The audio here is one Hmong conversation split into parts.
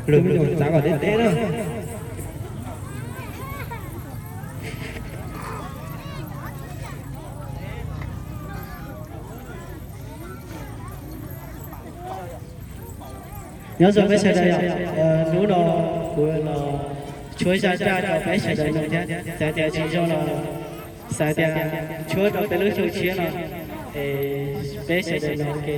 Lub me nyuam txav kom deb deb na. Nyob zoo peb sawv daws, hnub no kuv los tshuab zaj raj rau peb sawv daws mloog thiab, txawm tias tsis zoo los xav tias tshuab rau peb lub xyoo tshiab no es peb sawv daws mloog ua ke.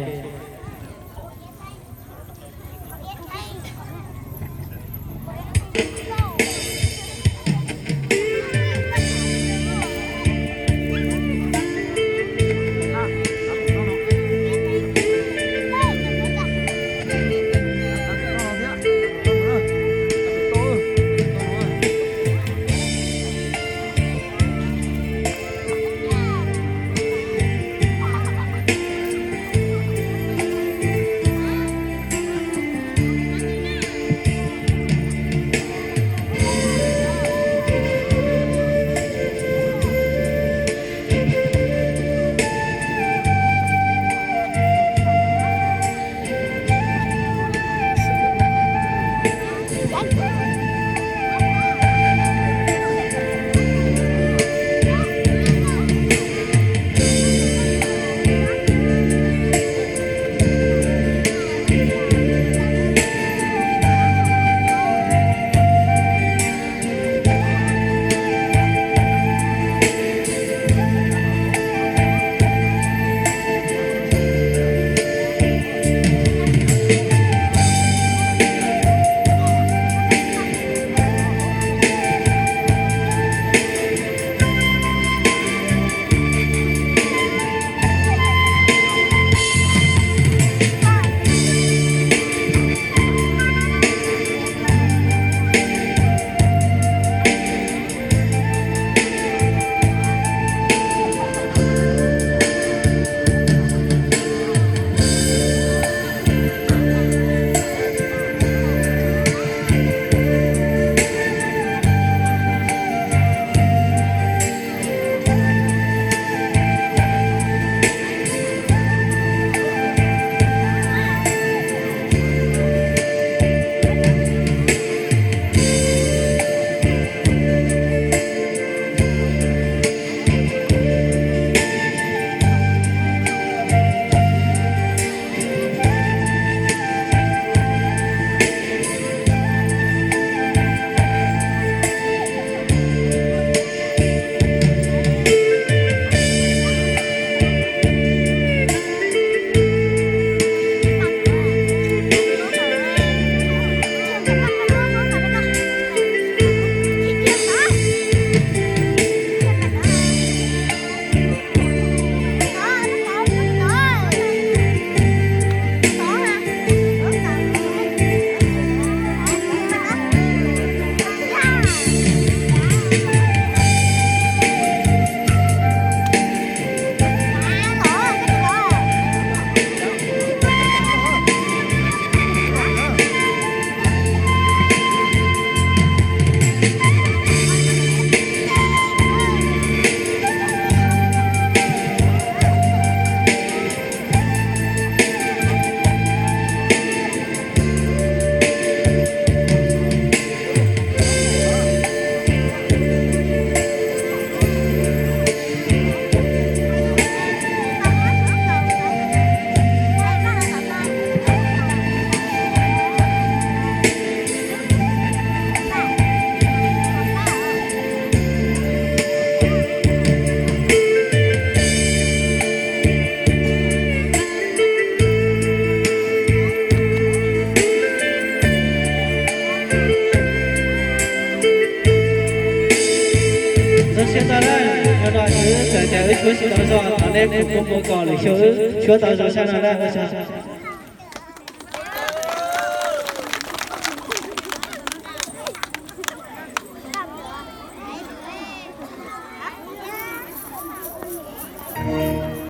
Zoo siab ntau na, no no wb txawm tias wb tshuab tsis tau zoo, thov nej kuj mus kom lwm xyoo wb tshuab tau zoo tshaj no na.